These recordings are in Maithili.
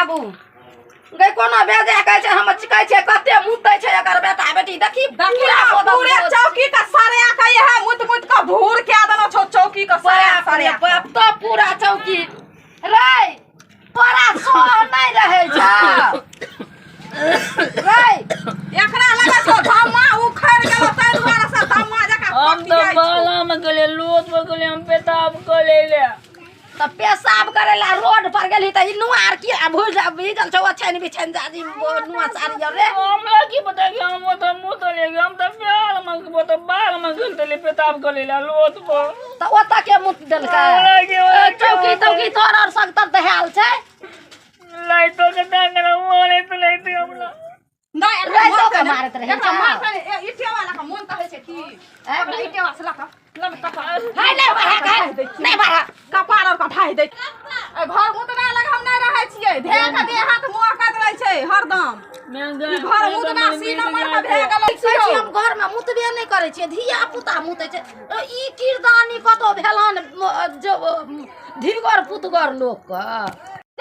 बाबू गई कोना भेजे कहै छै हम कहै छै कते मुतै छै एकर बेटा बेटी देखी देखी पूरे चौकी का सरिया के है मुत मुत के भूर के देलो छौ चौकी का सरिया सरिया बाप तो पूरा चौकी रे तोरा सो नहीं रहे छौ रे एकरा लगे छौ धम्मा उखड़ गेलो तै दुआरे से धम्मा जकाँ हम तो पकियाइ छौ। बाला में गेले लोथ में गेले हम पेशाब कर ले तऽ पेशाब करे ला रोड पर गेली तऽ ई नुआ आर की भूल भीजल छौ ओछैन बिछैन जाजी नुआ साड़ी आर रे हमरा की पता कि हम वो तो मुंह तो ले हम तो प्यार में वो तो बाल में गेल तो पेशाब कर ले लोथ पर तऽ ओतऽ के मुत देलकै हमरा की पता कि चौकी तौकी तोर आर सगतर दहायल छै लाइटो के टांगल मोरे तो लेते हमरा नहि एकरा राइतो मोन के तऽ नहि- मारैत रहै एकरा छौ। मोन तऽ नहि- ए, ईटे वाला के मोन तऽ होइ छै की ए, ईटे वाला से लऽ कऽ लऽ कपार हाय नहि बढ़ा के नहि बढ़ा कपार और के ढाहि दै ए, घर मुतना लग हम नहि रहै छियै धे के देह हाथ मुँह करैत रहै छै हरदम ई घर मुतना सी नंबर के भए गेल कहै छी हम घर में मुतबे नहि करै छियै धिया पुता मुतै छै ई किरदानी कतौ भेलन जो धिगर पुतगर लोकके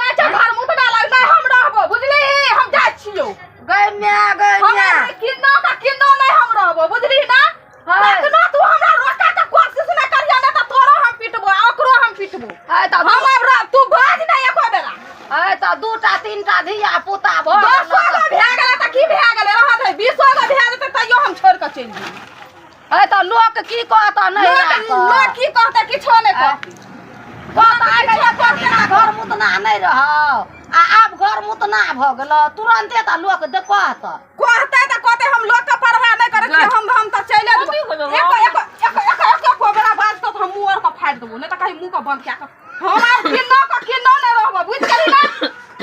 जाइ छै घर मुतना लग नहि हम रहबो बुझली हम जाइ छियौ गै माय गै हम माय किन्नो का किन्नो नहि हम रहबो बुझली ना हाय। कखनो तू हमरा रोके के कोशिश नहि करिया नहि तऽ तोरो हम पिटबो आ ओकरो हम पिटबो आइ तऽ हम आब तू बाज नहि एको बेरा आइ तऽ दूटा तीनटा धिया पुता भऽ दसो गो भए गेलै तऽ की भए गेलै रहऽ दे 20 गो भए जेतै तैयो हम छोड़ि कऽ चलि जेबै आइ तऽ लोक की कहत नहि लोक लोक की कहतै किछो नहि कहतै कहत आइ एको दिना घर मुतना नहि रहौ आ आब घर मुतना भऽ गेल तुरन्ते तऽ लोक कहत कहतै तऽ कहतै हम लोक के परवाह नहि करै छियै हम तऽ चलि जेबै एको एको एको एको एको बेरा बाजतौ तऽ हम मुँह आर के फाड़ि देबौ नहि तऽ कहीं मुँह के बंद कए कऽ हम आब किन्नो के किन्नो नहि रहबो बुझि गेली ना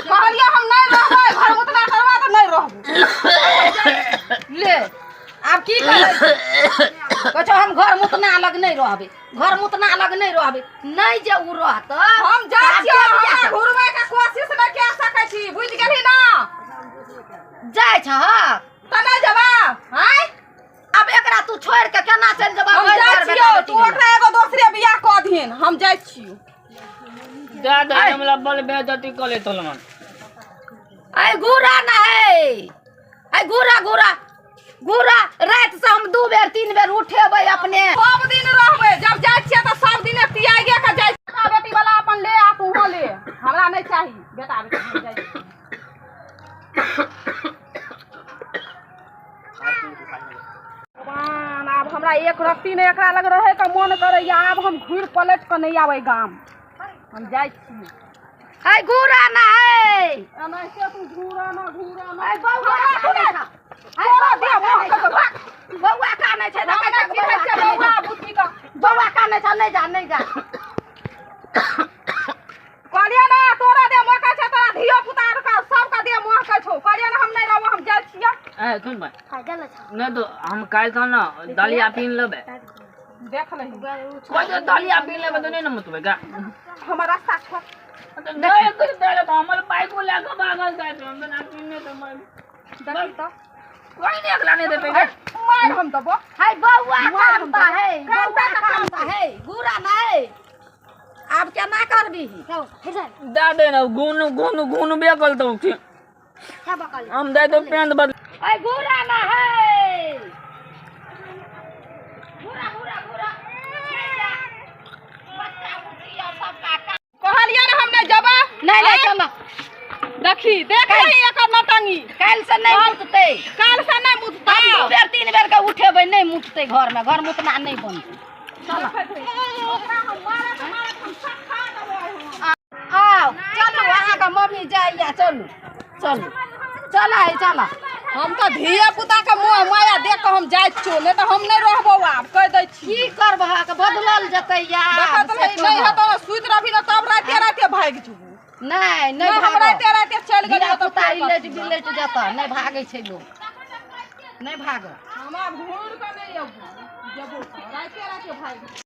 कहलियै हम नहि रहबै घर मुतना करबा तऽ नहि रहबो ले आब की करै कहै छौ हम घर मुतना लग नहि रहबै घर मुतना लग नहि रहबै नहि जे उ रहत हम जाइ छियै हमरा घुरबै के कोशिश नहि कए सकै छी बुझि गेली ना जाइ छहक तऽ नहि जेबा आँय आब एकरा तू छोड़ि के केना चलि जेबा हम भरि जाइ घर छियौ बेटा तू बेटी ओकरा एगो दोसरे बियाह कऽ दिहन हम जाइ छियौ दे दे हमरा बल बेइज्जती कऽ ले तोलमन ऐ घूरा ना है ऐ घूरा घूरा घूरा राति से हम 2 बेर 3 बेर उठेबै अपने सब दिन रहबै जब जाइ छियै तऽ सब दिन तियागे के जाइ छियै। बेटा बेटी वाला अपन ले आ तू ले हमरा नहि चाही बेटा बेटी हम जाइ छियै। भगवान आब हमरा एक रत्ती नहि एकरा लग रहै के मन करैया आब हम घुरि पलटि कऽ नहि आबै गाम हम जाइ छी ऐ घूरा ना है एनाहिते तू घूरा ना घूरा ना ऐ बौआ कानै छौ। ऐ तोरा बौआ देह कानै मोह छौ। के भाग। बौआ कानै छै हम देखै नहि छहक चिन्है बौआ छियै कानै बौआ छौ। बुच्ची के बौआ कानै छौ नहि जा नहि जा कहलियै ना तोरा देह मोहकै छै तोरा धियो पुता आर के सबके देह मोहकै छौ कहलियै ना हम नहि रहबो हम जाइ छियै ए सुन भाई नहीं तो हम काल्हि तो ना दलिया पीन लेबै देख लही कोई तो दलिया पीन लेबै तो नहीं ना मुतबै का हमर रास्ता छोड़ तो नहीं कुछ दे तो हमर बाइक को लेके भागल जाय तो हम तो ना पीने तो मर देखी तऽ कोई नहीं अगला नहीं देबै का मार हम देबो है बौआ मार हम कानता है कानता बौआ तऽ कानता है घूरा ना है आब केना करबी दे दे ना गुन गुन गुन बे कल तो की हम दे तो पेंट बदल ऐ घूरा ना है घूरा घूरा घूरा नहीं जा। बच्चा बुच्ची और सबका कहलियै ना हम नहि जेबै नहीं नहीं चलो देखी देख रही एकर नटंगी काल्हि से नहीं मुततै काल्हि से नहि मुततै हम 2 बेर 3 बेर के उठेबै नहीं मुततै घर में घर मुतना नहीं बनतै चलो ओकरा हम मारत मारत हम सखा देबै हम। आओ चलू अहाँके मम्मी जाइया चलू चलू चल है चल हम तऽ धिया पुता के मोह माया देख कऽ हम जाइ छियौ नहि तऽ हम नहि रहबौ आब कहि दै छी की करबहक बदलल जेतै यार देखत से रही नहि कहब। हेतौ ने सुति रहबी ने तब राते राते भागि जेबौ नहि नहि नहि हम भागब। राते राते चलि गेलियौ धिया तऽ पुता फेर इलटि कथी? बिलटि जेतऽ नहि भागै छै लोक नहि भागब हम आब घुरि कऽ नहि अयबौ जेबौ तऽ राते राते भागि जेबौ।